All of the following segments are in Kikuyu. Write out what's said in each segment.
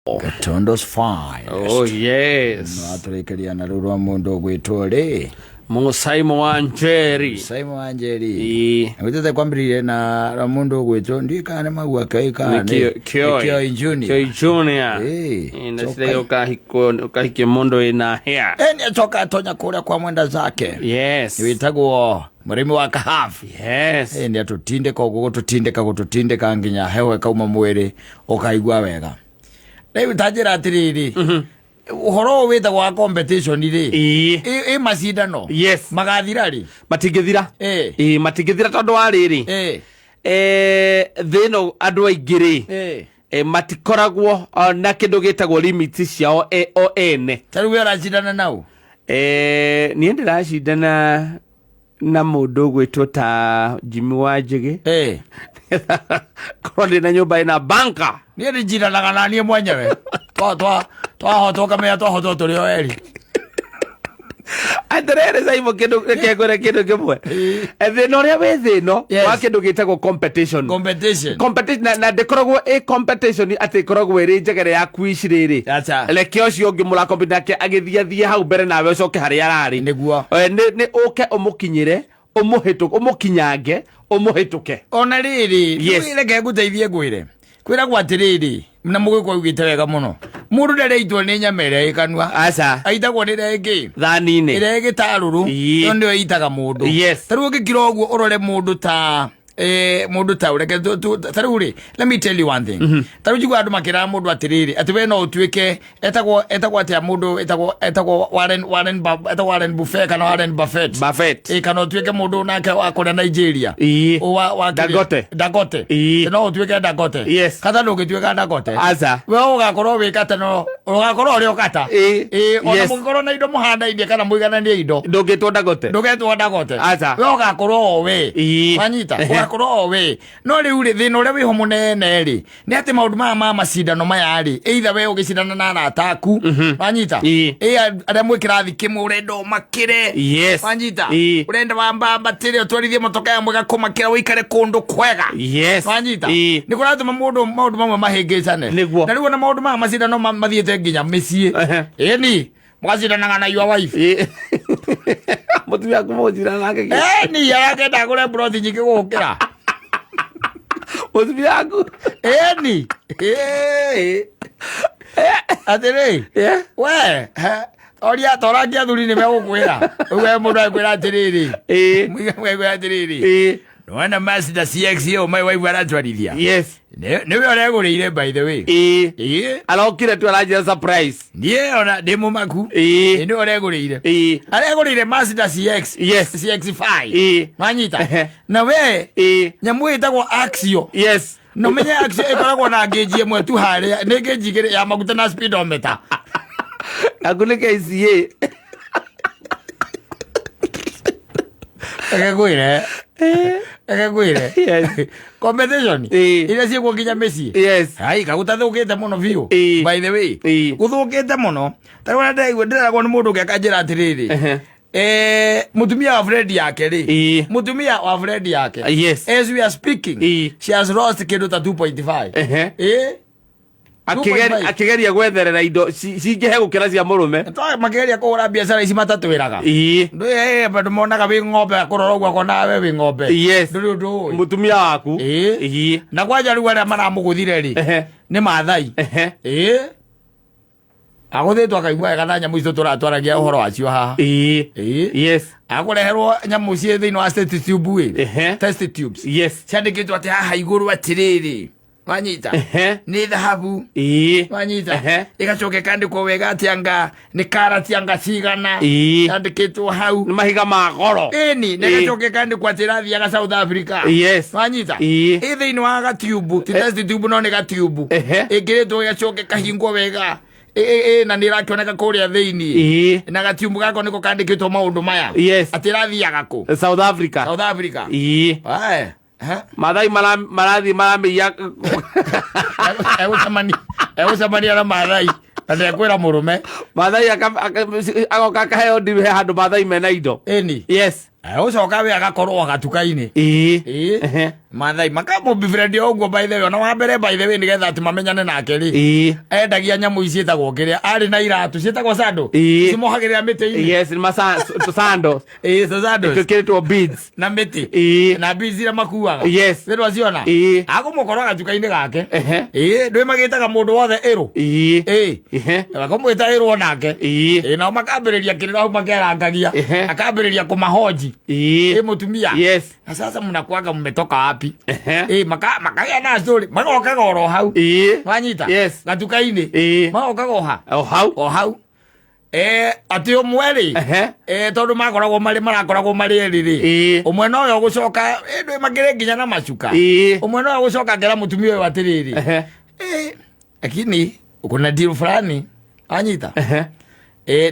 Gatundu's finest. Oh yes. Atũrĩkĩria na rũu rwa mũndũ ũgwĩtwo rĩ Musaimo wa Njeri. Simon Wanjeri. Ĩĩ. Gwĩtĩte kwambĩrĩirie na rwa mũndũ ũgwĩtwo ndiũĩ kana nĩ magua kĩoi kana Nĩ Kĩoi. Kĩoi Junior. Kĩoi Junior. Ĩĩ. Ĩĩ, na Coka- cirĩa ũkahikwo ũkahikia mũndũ wĩna hĩa. Ĩ, nĩacoka atonya kũrĩa kwa mwenda zake. Yes. Wĩtagwo mũrĩmi wa kahabu. Yes. Ĩ, nĩatũtindĩka ũguo gũtũtindĩka gũtũtindĩka nginya heho ĩkauma mwĩrĩ ũkaigua wega. Rĩu ta njĩra atĩrĩrĩ, ũhoro ũyũ wĩtagwo wa competition rĩ, Ĩĩ. ĩ macindano Yes. magathira rĩ? Matingĩthira. Ĩ. Ĩĩ, matingĩthira tondũ wa rĩrĩ. Ĩ. Eh, thĩ ĩno andũ aingĩ rĩ. Ĩ. Matikoragwo na kĩndũ gĩtagwo limit ciao o ene. Ta rĩu we ũracindana nau? Niĩ ndĩracindana na mũndũ ũgwĩtwo ta Jimmy wa Njĩgĩ. Korwo ndĩ na nyũmba ĩna banka. Niĩ ndinjindanaga na niĩ mwenyewe. Twahotwo kamenya twahotwo tũrĩ o erĩ. Atĩrĩrĩ Simon, kĩndũ reke ngwĩre kĩndũ kĩmwe. Thĩna ũrĩa wĩ thĩ ĩno wa kĩndũ gĩtagwo competition. Competition. Competition na ndĩkoragwo ĩ competition atĩ ĩkoragwo ĩrĩ njegere ya kuici rĩrĩ. Acha. Reke ũcio ũngĩ mũrakompete nake agĩthiathie hau mbere nawe ũcoke harĩa ararĩ. Nĩguo. Nĩ ũke ũmũkinyĩre, ũmũhĩtũke, ũmũkinyange, ũmũhĩtũke. Ona rĩrĩ, Yes. reke ngũteithie ngwĩre. Kwĩragwo atĩrĩrĩ, na mũgĩkũyũ augĩte wega mũno. Mũndũ ndarĩ aitwo nĩ nyama ĩrĩa ĩ kanua. Aca. Aitagwo nĩ ĩrĩa ĩngĩ. Thani-inĩ. Ĩrĩa ĩgĩtarũrũ. Ii. Ĩyo nĩyo ĩitaga mũndũ. Yes. Ta rĩu ũngĩkira ũguo ũrore mũndũ ta mũndũ ta ũreke ta rĩu rĩ, let me tell you one thing. Ta rĩu njiguaga andũ makĩraga mũndũ atĩrĩrĩ, atĩ we no ũtuĩke, etagwo atĩa mũndũ, etagwo Warren, Warren etagwo Warren Buffett kana Warren Buffett. Buffett. Kana ũtuĩke mũndũ nake wa kũrĩa Nigeria. Ii. Wa kĩrĩa? Dangote. Dangote. Ii. No ũtuĩke Dangote. Yes. Kata ndũngĩtuĩka Dangote. Aca. We ũgakorwo wĩ kata no, ũgakorwo ũrĩ o kata. Ii. Ona Yes. mũngĩkorwo na indo mũhanainie kana mũigananie indo. Ndũngĩtwo Dangote. Ndũgetwo Dangote. Aca. We ũgakorwo o we. Ii. Wanyita? Ũgakorwo o we. No rĩu rĩ, thĩna ũrĩa wĩho mũnene rĩ, nĩ atĩ maũndũ maya ma macindano maya rĩ, either we ũgĩcindana na arata aku, wanyita? Ii. Ĩ arĩa mwĩ kĩrathi kĩmwe ũrenda ũmakĩre. Yes. Wanyita? Ii. Ũrenda wambambatĩre ũtwarithie motoka ya mwega kũmakĩra ũikare kũndũ kwega. Yes. Wanyita? Ii. Nĩ kũratũma mũndũ maũndũ mamwe mahĩngĩcane. Nĩguo. Na rĩu ona maũndũ maya macindano mathiĩte nginya mĩciĩ. Ĩni, mũgacindanaga na your wife. Ĩ. Mũtumia waku mũgũcindana nake kĩ? Ĩni, arakenda agũre mburoti nyingĩ gũgũkĩra. Mũtumia waku. Ĩni. Ĩ. Atĩrĩ. Yeah. We, he, toria, torangia athuri nĩ megũkwĩra. Rĩu we mũndũ agĩkwĩra atĩrĩrĩ. Ĩ. Mũiga atĩrĩrĩ. Ĩ. Nĩwona Mazda CX ĩyo my wife aratwarithia. Yes. Nĩwe ũregũrĩire by the way. Ĩ. Ĩ. Arokire tu aranjĩra surprise. Niĩ ona ndĩ mũmaku. Ĩ. Nĩwe ũregũrĩire. Ĩ. Aregũrĩire Mazda CX. Yes. CX5. Ĩ. Wanyita? Ehe. Na we Ĩ. nyamũ ĩtagwo Axio. Yes. Na ũmenye Axio ĩkoragwo na ngĩnji ĩmwe tu harĩa, nĩ ngĩnji igĩrĩ ya maguta na speedometer. Aku nĩ KCA. Reke ngwĩre. Reke ngwĩre. Yes. Competition. Ĩ. Iria ciĩkuo nginya mĩciĩ. Yes. Hai, kagũtathũkĩte mũno biũ. Ĩ. By the way. Ĩ. Gũthũkĩte mũno. Ta rĩu ndĩraigua ndĩreragwo nĩ mũndũ ũngĩ akanjĩra atĩrĩrĩ. Ehe. Mũtumia wa friend yake rĩ. Ĩ. Mũtumia wa friend yake. Yes. As we are speaking. Ĩ. She has lost kĩndũ ta 2.5. Ehe. Ĩ. 2.5. Akĩgeria gwetherera indo cingĩhe gũkĩra cia mũrũme. Makĩgeria kũhũra biacara ici matatwĩraga. Ĩ. Ndũ monaga wĩ ng'ombe akũrora ũguo akonaga we wĩ ng'ombe. Yes. Ndũrĩ ũndũ ũĩ. Mũtumia waku. Ĩ. Ĩ. Na kwanja rĩu arĩa maramũgũthire rĩ. Ehe. Nĩ Maathai. Ehe. Ĩ. Agũthĩtwo akaigua wega na nyamũ icio tũratwaragia ũhoro wacio haha. Ĩ. Ĩ. Yes. Akũreherwo nyamũ ciĩ thĩinĩ wa test tube ĩ. Ehe. Test tubes. Yes. Ciandĩkĩtwo atĩ haha igũrũ atĩrĩrĩ. Wanyita? Ehe. Nĩ thahabu. Ĩ. Wanyita? Ehe. Ĩgacoka ĩkandĩkwo wega atĩ anga nĩ karati anga cigana. Ĩ. Yandĩkĩtwo hau. Nĩ mahiga ma goro. Ĩni, na Ĩ. ĩgacoka ĩkandĩkwo atĩ ĩrathiaga South Africa. Yes. Wanyita? Ĩ. Ĩ thĩinĩ wa gatiubu, ti test tube no nĩ gatiubu. Ehe. Ĩkĩrĩtwo ĩgacoka ĩkahingwo wega. Na nĩ ĩrakĩoneka kũrĩa thĩinĩ. Ĩ. Na gatiubu gako nĩko kandĩkĩtwo maũndũ maya. Yes. Atĩ ĩrathiaga kũ? South Africa. South Africa. Ĩ. Ae. Ha? Maathai marathiĩ maramĩiya. Egũcemania na Maathai na ndekwĩra mũrũme. Maathai agoka akaheo ndiru he handũ Maathai mena indo. Ĩni. Yes. Ũcoka we agakorwo gatuka-inĩ. Ĩĩ. Ĩĩ. Ehe. Mathai makamũbefriend o ũguo, by the way, ona wa mbere, by the way, nĩgetha atĩ mamenyane nake rĩ, endagia nyamũ ici ciĩtagwo kĩrĩa, arĩ na iratũ ciĩtagwo sando, cimohagĩrĩra mĩtĩ-inĩ. Yes, nĩ sando. Ĩĩ, so sandals. Twĩkĩrĩtwo beads. Na mĩtĩ na beads iria makuaga. Nĩ ciona akũmũkorwo gatuka-inĩ gake. Ĩĩ, ndwĩ magĩtaga mũndũ wothe ĩrũ. Ĩĩ. Makamwĩta ĩrũ onake. Ĩĩ, nao makambĩrĩria kĩrĩro hau makĩarangagia. Akambĩrĩria kũmahoji. Ĩ mũtumia, na sasa mnakuaga mmetoka wapi? Ĩ makagĩa na story, magokaga oro hau. Wanyita? Yes. Gatuka-inĩ. Magokaga oha O hau. O hau. Atĩ ũmwe rĩ, tondũ makoragwo marĩ marakoragwo marĩ erĩ rĩ, ũmwe nowe ũgũcoka ndwĩ makĩrĩ nginya na macuka. Ũmwe nowe ũgũcoka akera mũtumia ũyũ atĩrĩrĩ, lakini kuna deal fulani, wanyita?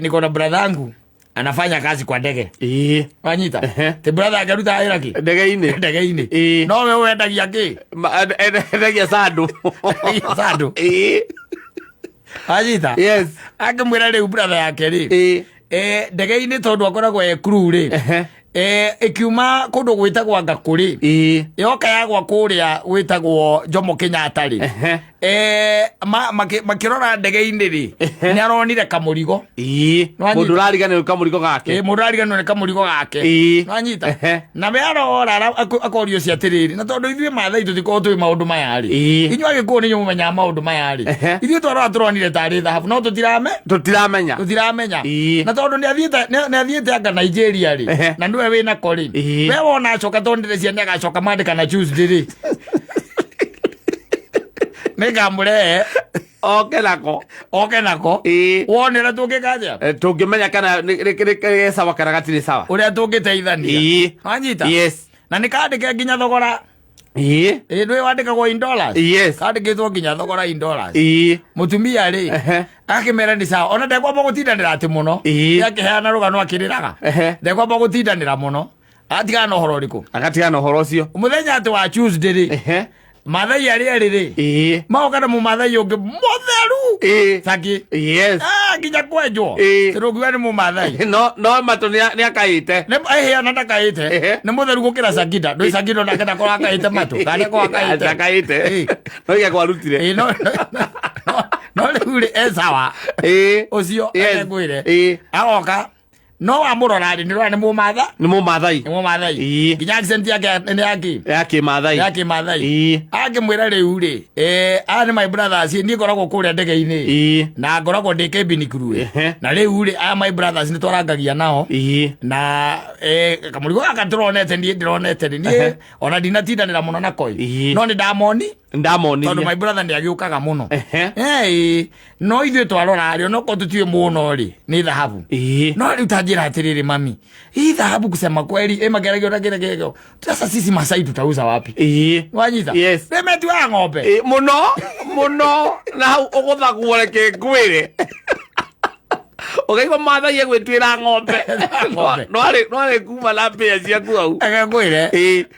Niko na brother yangu anafanya kazi kwa ndege. Wanyita? Ti brother angeruta wĩra kĩ? Ndege-inĩ. Ndege-inĩ. Nowe wendagia kĩ? Endagia sando. Sando. Wanyita? Yes. Akĩmwĩra rĩu brother yake rĩ, ndege-inĩ tondũ akoragwo e crew rĩ, ĩkiuma kũndũ gwĩtagwo Ngakũrĩ, yoka yagwa kũrĩa gwĩtagwo Jomo Kenyatta rĩ, makĩrora ndege-inĩ rĩ, nĩ aronire kamũrigo. Nĩwanyita? Mũndũ ũrariganĩrwo kamũrigo gake. Mũndũ ariganĩrwo nĩ kamũrigo gake. Nwanyita? Na we arora akorio ũcio atĩrĩrĩ, na tondũ ithuĩ Mathai tũtikoragwo tũĩ maũndũ maya rĩ, inyuĩ Agĩkũyũ nĩ inyuĩ mũmenyaga maũndũ maya rĩ, ithuĩ twarora tũronire tarĩ thahabu, no tũtirame Tũtiramenya. Tũtiramenya. Na tondũ nĩ athiĩte anga Nigeria rĩ, na nĩwe wĩnako rĩ, we wona acoka, tondũ ndĩreciria nĩ agacoka Monday kana Tuesday rĩ, nĩngamũrehe. Oke nako. Oke nako. Wone ũrĩa tũngĩka atĩa. Tũngĩmenya kana nĩ sawa kana gatirĩ sawa. Ũrĩa tũngĩteithania. Wanyita? Yes. Na nĩ kandĩke nginya thogora. Ĩ ndwĩ wandĩkagwo in dollars. Kandĩkĩtwo nginya thogora in dollars. Mũtumia rĩ, akĩmera nĩ sawa, ona ndekwamba gũtindanĩra atĩ mũno. Akĩheana rũgano akĩrĩraga. Ndekwamba gũtindanĩra mũno, atigana na ũhoro ũrĩkũ? Agatigana na ũhoro ũcio. Mũthenya atĩ wa Tuesday rĩ, Mathai arĩa erĩ rĩ, magoka na mũmathai ũngĩ mũtheru taki. Ah, nginya kwenjwo. Tũrũngiuga nĩ mũmathai. No matũ nĩ akaĩte. Nĩ ĩhĩ, ona ndakaĩte. Nĩ mũtheru gũkĩra Sangida. Ndũĩ Sangida onake ndakorwo akaĩte matũ kana ndakorwo akaĩte? Ndakaĩte. No gĩa kwarutire. Ĩ, no rĩu rĩ, e sawa ũcio. Ngwĩre, agoka, no wamũrora rĩ, nĩ ũrona nĩ mũmatha. Nĩ mũmathai. Nĩ mũmathai. Nginya accent yake nĩ yaki Ya kĩmathai. Ya kĩmathai. Akĩmwĩra rĩu rĩ, aya nĩ my brothers, niĩ ngoragwo kũrĩa ndege-inĩ na ngoragwo ndĩ cabin crew. Na rĩu rĩ, aya my brothers nĩ twarangagia nao na kamũrigo gaka tũronete, niĩ ndĩronete rĩ, niĩ ona ndinatindanĩra mũno nako ĩ. No nĩ ndamoni tondũ Ndamonirie. My brother nĩ agĩũkaga mũno. No ithuĩ twarora rĩ, onokorwo tũtiũĩ mũno rĩ, nĩ thahabu. No rĩu ta njĩra atĩrĩrĩ, mami, hii dhahabu kusema kweli, mageragio na kile kile, sasa sisi Masai tutauza wapi? Wanyita? Yes. Nĩ wa ng'ombe. Mũno mũno, na hau ũgũthagwo, reke ngwĩre, ũkaigua mathai egwĩtuĩra ng'ombe. Ng'ombe. No arĩ kuma na mbĩa ciaku hau. Reke ngwĩre,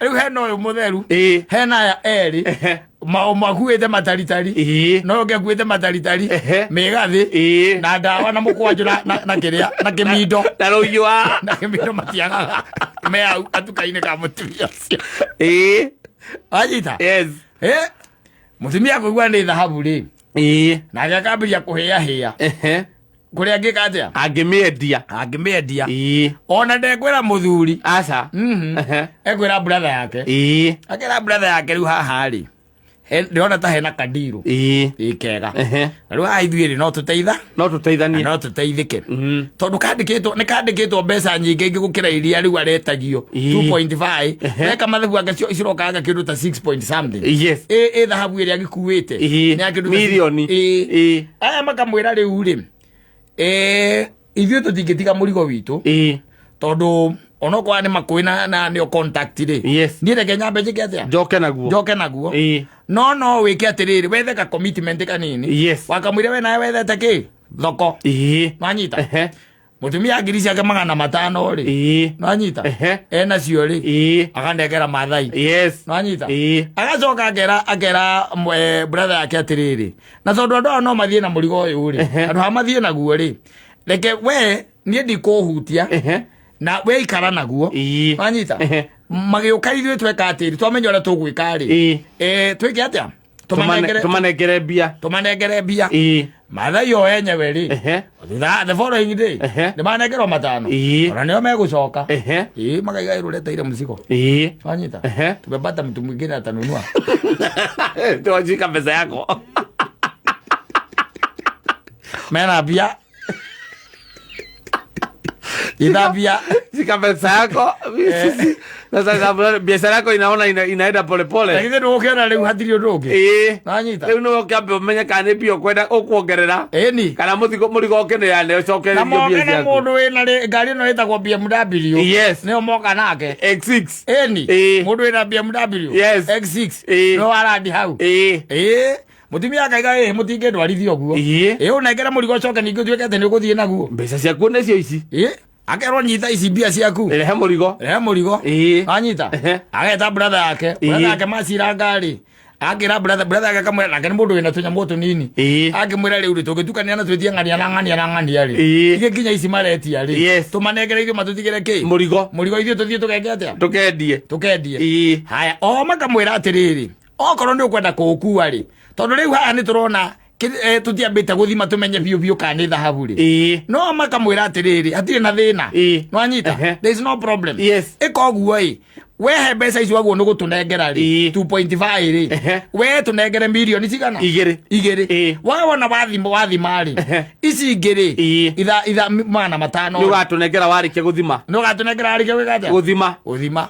rĩu hena ũyũ mũtheru, hena aya erĩ makuĩte mataritari, no ũngĩ akuĩte mataritari, mĩgathĩ na ndawa na mũkwanjũ na kĩrĩa na kĩmindo. Na rũhiũ. Na kĩmindo, matiagaga me hau gatuka-inĩ ka mũtumia ũcio. Wanyita? Yes. Mũtumia kũigua nĩ thahabu rĩ, nake akambĩria kũhĩahĩa kũrĩa angĩka atĩa. Angĩmĩendia. Angĩmĩendia. Ona ndekwĩra mũthuri. Aca. Ekwĩra brother yake. Akĩra brother yake, rĩu haha rĩ, ndĩrona ta hena kandirũ ĩ kega. Na rĩu haha ithuĩ rĩ, no tũteitha No tũteithanie. No tũteithĩke tondũ kandĩkĩtwo nĩ kandĩkĩtwo mbeca nyingĩ ingĩ gũkĩra iria rĩu aretagio. 2.5 weka mathabu ake cirokaga kĩndũ ta 6 point something. Ĩ thahabu ĩrĩa agĩkuĩte nĩ ya kĩndũ ta Mirioni. Aya makamwĩra rĩu rĩ, ithuĩ tũtingĩtiga mũrigo witũ tondũ onokorwo nĩ makũĩ na nĩo contact rĩ, niĩ reke nyambe njĩke atĩa? Njoke naguo. Njoke naguo. No wĩke atĩrĩrĩ, wethe ka commitment kanini. Wakamwĩra we nawe wethete kĩ thoko. Nwanyita? Mũtumia ngiri ciake 500 rĩ, nwanyita? Enacio rĩ, akanengera Mathai. Nwanyita? Agacoka akera brother yake atĩrĩrĩ, na tondũ andũ aya no mathiĩ na mũrigo ũyũ rĩ, andũ ha mathiĩ naguo rĩ, reke we niĩ ndikũhutia. Na weikara naguo. Wanyita? Magĩũka ithuĩ tweka atĩrĩ, twamenya ũrĩa tũgwĩka rĩ, twĩke atĩa? Tũmanengere. Tũmanengere mbia. Tũmanengere mbia. Mathai o enyewe rĩ, thutha the following day, nĩ manengerwo matano. Ona nĩo megũcoka. Ĩĩ, makaiga ĩrũreteire mũcigo. Wanyita? Tumepata mtu mwingine atanunua. Tuwashika pesa yako. Mena mbia ithambia. Shika pesa yako. Sisi sasa biashara yako inaona inaenda polepole. Lakini ndũgũkĩona rĩu hatirĩ ũndũ ũngĩ. Wanyita? Rĩu nĩwe ũkĩambe ũmenye kana nĩ mbia ũkwenda ũkuongerera Ĩni. kana mũrigo ũkĩneane Na ũcokererio moke mbia na ciaku. mũndũ wĩna ngari ĩno ĩtagwo BMW. Nĩo moka nake. X6. Ĩni. Mũndũ wĩna BMW X6. Nĩo warandi hau. Ĩĩ, mũtumia akaiga ĩĩ, mũtingĩndwarithia ũguo. Ĩĩ, ũnengere mũrigo ũcoke ningĩ ũtuĩke atĩ nĩ ũgũthiĩ naguo. Mbeca ciaku nĩcio ici. Ĩĩ, akerwo nyita ici mbia ciaku. Rehe mũrigo. Rehe mũrigo. Wanyita? Ageta brother yake. Brother yake macira ngari akĩra brother yake akamwĩra, nake nĩ mũndũ wĩna tũnyamũ tũnini. Akĩmwĩra rĩu rĩ, tũngĩtukania na twĩtie ng'ania na ng'ania na ng'ania rĩ, igĩ nginya ici maretia rĩ, tũmanengere ithuĩ matũtigĩre kĩ? Mũrigo. Mũrigo, ithuĩ tũthiĩ tũgeke atĩa? Tũkendie. Tũkendie. Haya, o makamwĩra atĩrĩrĩ, okorwo nĩ ũkwenda kũũkua rĩ, tondũ rĩu haha nĩ tũrona tũtiambĩte gũthima tũmenye biũ biũ kana nĩ thahabu rĩ, no makamwĩra atĩrĩrĩ, hatirĩ na thĩna. Nwanyita? There is no problem. Ĩka ũguo ĩ, wehe mbeca icio waguo nĩ gũtũnengera rĩ, 2.5 rĩ, we tũnengere mirioni cigana? Igĩrĩ. Igĩrĩ. Wawona wathima rĩ, ici ingĩ rĩ, itha 500 Nĩ ũgatũnengera warĩkia gũthima. Nĩ ũgatũnengera warĩkia gwĩka atĩa? Gũthima. Gũthima.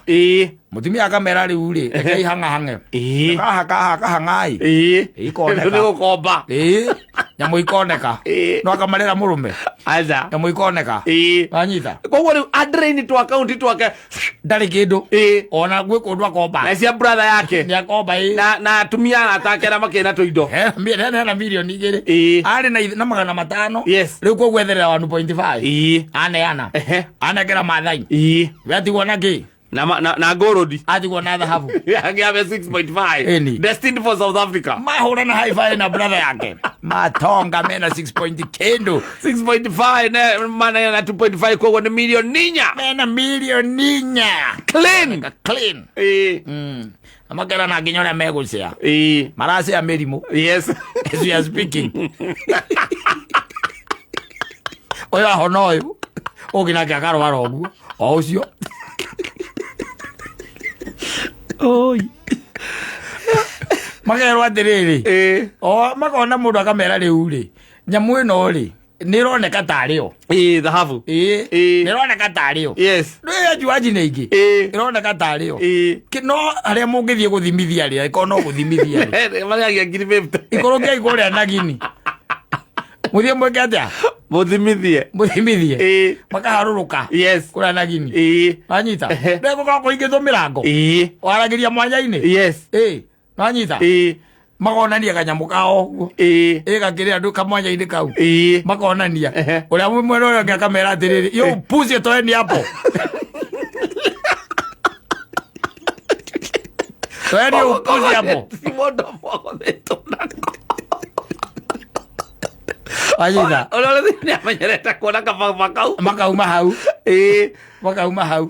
Mũtumia akamera rĩu rĩ, reke ihang'ahange. Kaha kaha kahang'ai. Ikoneka. Rĩu nĩ gũkomba. Ĩĩ, nyamũ ikoneka. No akamarĩra mũrũme. Aca. Nyamũ ikoneka. Wanyita? Koguo rĩu adrain twa akaunti twake. Ndarĩ kĩndũ. Ona gwĩ kũndũ akomba. Na cia brother yake. Nĩ akomba ĩĩ. Na atumia arata ake arĩa makĩrĩ na tũindo. Hena 2 mirioni. Arĩ na 500. Rĩu koguo etherera 1.5. Aneana. Anengera Mathai. We atigwo na kĩ? Na ngũrũndi. Atigwo na thahabu. Angĩabe 6.5. Ĩni. Destined for South Africa. Mahũra na hi-fi na brother yake matonga mena 6 point kĩndũ. 6.5 ne mana na 2.5, koguo nĩ 4 mirioni. Mena 4 mirioni. Clean. Clean. Na makera na nginya ũrĩa megũcea. Maracea mĩrimũ. As we are speaking, ũyũ ahona, ũyũ ũngĩ nake akarwara ũguo o ũcio. Oi. Makerwo atĩrĩrĩ, o makona mũndũ akamera rĩu rĩ, nyamũ ĩno rĩ, nĩ ĩroneka tarĩ yo. Thahabu. Ĩĩ. Nĩ ĩroneka tarĩ yo. Ndũĩ anjuanji nĩ ingĩ. Ĩroneka tarĩ yo. No harĩa mũngĩthiĩ gũthimithia rĩ, angĩkorwo no gũthimithia rĩ, Marĩagia 50,000. Ikorwo kĩai kũrĩa nagini, mũthiĩ mwĩke atĩa? Mũthimithie. Mũthimithie. Makaharũrũka kũrĩa nagini. Wanyita? Ndegũkorwo kũhingĩtwo mĩrango. Waragĩria mwanya-inĩ. Ĩĩ, wanyita? Makonania kanyamũ kao ũguo. Ĩ gakĩrĩ andũ kamwanya-inĩ kau. Makonania. Ũrĩa mwena ũrĩa ũngĩ akamera atĩrĩrĩ, yo pusi toeni hapo. Toeni upuzi hapo. Ti mũndũ mũgũthĩtwo nako. Wanyita? Ũrĩa ũrĩa nĩ amenyerete kuona kababa kau. Makauma hau. Makauma hau.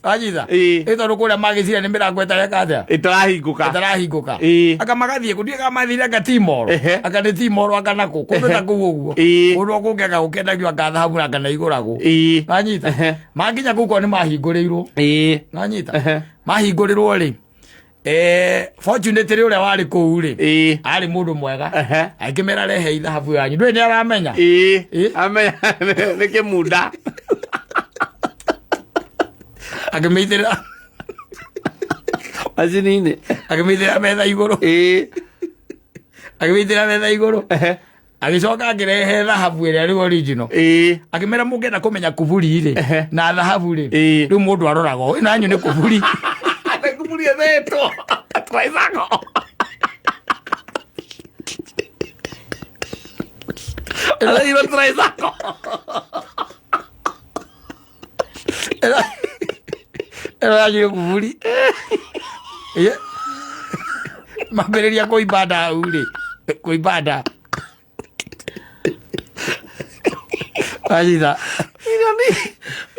Wanyita? Ĩ tondũ kũrĩa magĩciria nĩ mĩrango ĩtareka atĩa? Ĩtarahingũka. Ĩtarahingũka. Aka magathiĩ kũ ndiũĩ kana mathire anga Timor. Anga nĩ Timor anga nakũ kũndũ ta kũu ũguo. Kũndũ o kũngĩ anga gũkĩendagio anga thahabu anga na igũragwo. Wanyita? Makinya kũu korwo nĩ mahingũrĩirwo. Wanyita? Mahingũrĩrwo rĩ, fortunately ũrĩa warĩ kũu rĩ, arĩ mũndũ mwega. Akĩmera rehe thahabu yanyu, ndũĩ nĩ aramenya. Amenya nĩ kĩmunda. Akĩmĩitĩrĩra macini-inĩ. Akĩmĩitĩrĩra metha igũrũ. Akĩmĩitĩrĩra metha igũrũ. Agĩcoka akĩrehe thahabu ĩrĩa rĩu original. Akĩmera mũngĩenda kũmenya kuburi rĩ na thahabu rĩ, rĩu mũndũ aroraga ũũ, ĩno yanyu nĩ kuburi. Nĩ kuburi ĩthetwo tricycle. Atheirwo tricycle. Ĩno yanyu nĩ kuburi. Ĩĩ. Mambĩrĩria kũimba nda hau rĩ, kũimba nda. Wanyita? Milioni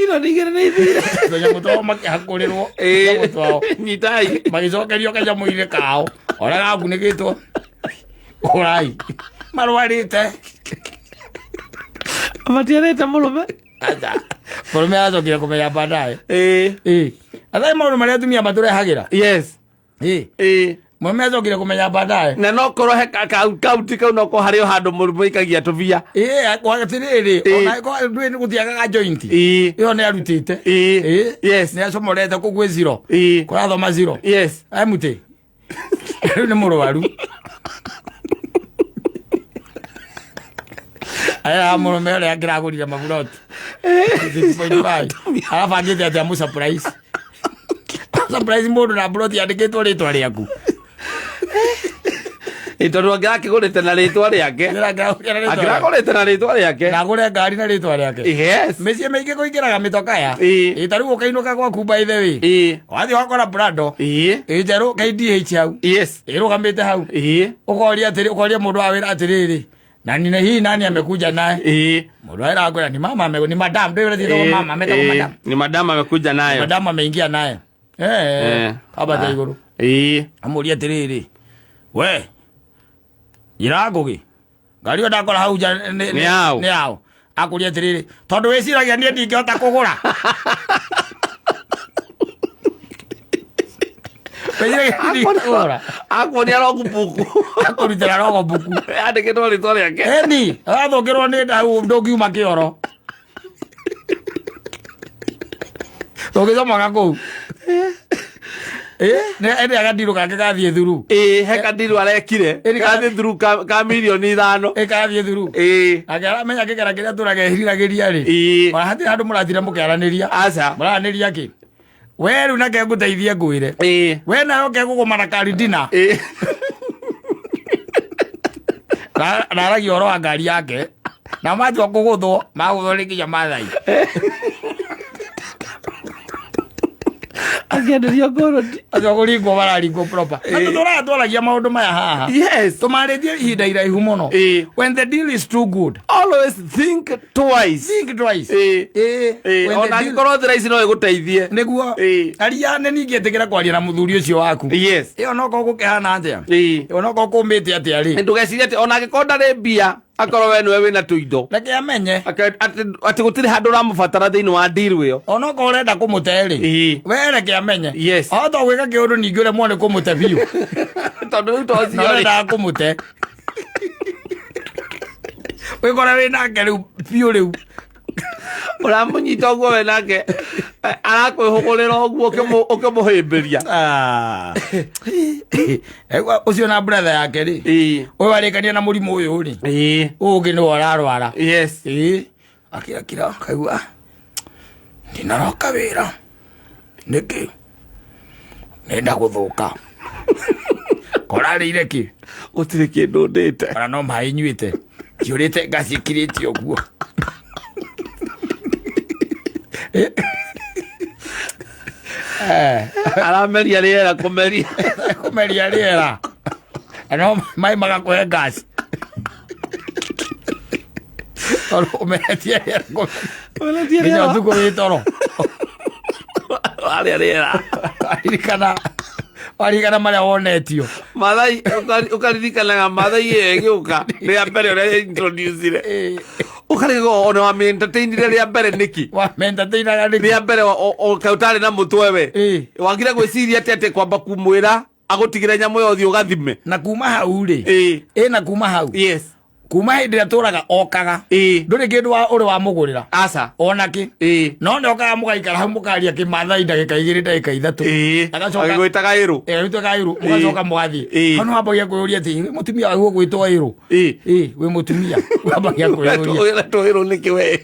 Milioni 2 nĩ ithire. Tũnyamũ twao makĩhakũrĩrwo tũnyamũ twao. Nyitai. Magĩcokerio kanyamũ-inĩ kao ũrĩa gakunĩkĩtwo ũrai marwarĩte. Matiarĩte mũrũme. Aca. Mũrũme aracokire kũmenya baadaye. Ĩĩ. Ĩĩ. Athai maũndũ marĩa atumia matũrehagĩra. Yes. Ĩĩ. Ĩĩ. Mũrũme acokire kũmenya baadaye. Na no korwo he kaunti kau no korwo harĩ o handũ mũrũme aikagia tũbia. Ĩĩ, atĩrĩrĩ, Ĩĩ. ona ndũĩ gũtiagaga joint. Ĩĩ. Ĩyo nĩ arutĩte. Ĩĩ. Ĩĩ. Yes. Nĩ acomorete kũu gwĩ zero. Ĩĩ. Kũrathoma zero. Yes. Emutĩ. Rĩu nĩ mũrwaru. Aya mũrũme ũrĩa angĩragũrire maburoti. 6.5. Arabangĩte atĩ amũ surprise. Surprise mũndũ na buroti yandĩkĩtwo rĩtwa rĩaku. Ĩ tondũ angĩrakĩgũrĩte na rĩtwa rĩake. Angĩragũrĩte na rĩtwa rĩake. Na agũre ngari na rĩtwa rĩake. Yes. Mĩciĩ mĩingĩ kũingĩraga mĩtokaya. Ĩĩ. Ĩ ta rĩu ũkainũka gwaku by the way. Ĩĩ. Wathiĩ wakora Prado. Ĩĩ. Ĩ njerũ KDH hau. Yes. Ĩrũgamĩte hau. Ĩĩ. Ũkoria atĩrĩ, ũkoria mũndũ wa wĩra atĩrĩrĩ, na nina hii nani amekuja naye? Ĩĩ. Mũndũ wa wĩra akwĩra ni mama ame, ni madam, ndio yule Ĩĩ. mama, ametagwo Ĩĩ. madam. Ni madam amekuja nayo. Madam ameingia naye. Eh, Eh. ambata Ah. igũrũ. Ĩĩ. Amũria atĩrĩrĩ, we njĩra ngũgĩ ngari ĩyo ndakora hau nja Nĩ yaũ? nĩ yaũ? Akũria atĩrĩrĩ, tondũ wĩciragia niĩ ndingĩhota kũgũra. Wĩciragia niĩ ndingĩkũgũra. Akuonia rogubuku. Akũrutĩra rogo mbuku. Yandĩkĩtwo rĩtwa rĩake. Eni, arathũkĩrwo nĩ nda hau ndũngiuma kĩoro. Ndũngĩcomoka kũu. Ĩ, ĩndĩ agandirũ kake gathiĩ thuru. Ĩĩ, he kandiru arekire. Ĩni Gathiĩ thuru ka milioni 5. Ĩ kathiĩ thuru. Ĩĩ. Nake aramenya kĩgera kĩrĩa tũraga eriragĩria rĩ. Ĩĩ. Ona hatirĩ handũ mũrathire mũkĩaranĩria. Aca. Mũraranĩria kĩ? We rĩu nake ngũteithie ngwĩre. Ĩĩ. We nawe ũke gũgũma na karidina. Ĩĩ. Na aragia ũhoro wa ngari yake. Na matua kũgũthwo, magũthwo nĩ nginya Maathai. Akĩenderio ngoroti. Acio kũringwo mararingwo proper. Na tũtũraga twaragia maũndũ maya haha. Yes. Tũmarĩtie ihinda iraihu mũno. Ĩĩ. When the deal is too good, Always think twice. think twice. Ĩĩ. Ĩĩ. Ĩĩ, When ona the deal- angĩkorwo njĩra ici no ĩgũteithie. nĩguo Ĩĩ. aria nĩ ningĩtĩkĩra kwaria na mũthuri ũcio waku. Yes. Ĩyo no korwo gũkĩhana atĩa? Ĩĩ. Ĩyo no korwo kũmĩte atĩa rĩ? Ndũgecirie atĩ ona angĩkorwo ndarĩ mbia akorwo we nĩwe wĩna tũindo. Reke amenye. Atĩ gũtirĩ handũ ũramũbatara thĩinĩ wa deal ĩyo. Onokorwo ũrenda kũmũte rĩ. Ĩĩ. We reke amenye. Yes. Ahota gwĩka kĩũndũ ningĩ ũremwo nĩ kũmũte biũ. Tondũ rĩu to Na ũcio rĩ. ũrendaga kũmũte. Wĩkore wĩ nake rĩu biũ rĩu. Ũramũnyita ũguo we nake arakwĩhũgũrĩra ũguo ũkĩmũhĩmbĩria. Ah. Ũcio na brother yake rĩ. Ĩĩ. Ũyũ arĩkania na mũrimũ ũyũ rĩ. Ĩĩ. Ũyũ ũngĩ nĩwe ũrarwara. Yes. Ĩĩ. Akirakira kaigua ndinaroka wĩra. Nĩkĩ? Nenda gũthũka. Korarĩire kĩ? Gũtirĩ kĩndũ ndĩte. Ona no maĩ nyuĩte. Njũrĩte ngaciĩkirĩte ũguo. Arameria rĩera kũmeria. Kũmeria rĩera. Na no maĩ magakũhe gas. Tondũ ũmeretie rĩera Ũmeretie nginya rĩera. ũtukũ wĩ toro. Warĩa rĩera. Waririkana waririkana marĩa wonetio. Mathai ũkaririkanaga Mathai ĩyo ĩgĩũka rĩa mbere ũrĩa introducire. Ũkarigwo ona wamĩ-entertainire rĩa mbere nĩkĩ? Wamentertainaga nĩkĩ? Rĩa mbere kaĩ ũtarĩ na mũtwe we. Ĩĩ. Wagire gwĩciria atĩ atĩ kwamba kumwĩra agũtigĩre nyamũ ĩyo ũthiĩ ũgathime. Na kuma hau rĩ. Ĩĩ. Ĩ na kuma hau. Yes. Kuma hĩndĩ ĩrĩa tũraga okaga. Ĩĩ. Ndũrĩ kĩndũ ũrĩ wamũgũrĩra. Aca. Ona kĩ. Ĩĩ. No nĩ okaga mũgaikara hau mũkaria kĩmathai ndagĩka 2 ndagĩka 3. Ĩĩ. Agacoka Agĩgwĩtaga ĩrũ. Ĩĩ, agĩgwĩtaga ĩrũ, mũgacoka mũgathiĩ. Ĩĩ. Hau nĩ wambagia kwĩyũria atĩ, wĩ mũtumia waku ũgwĩtwo ĩrũ? Ĩĩ. Ĩĩ, wĩ mũtumia. Wambagia kwĩyũria. Wĩretwo ĩrũ nĩkĩ we?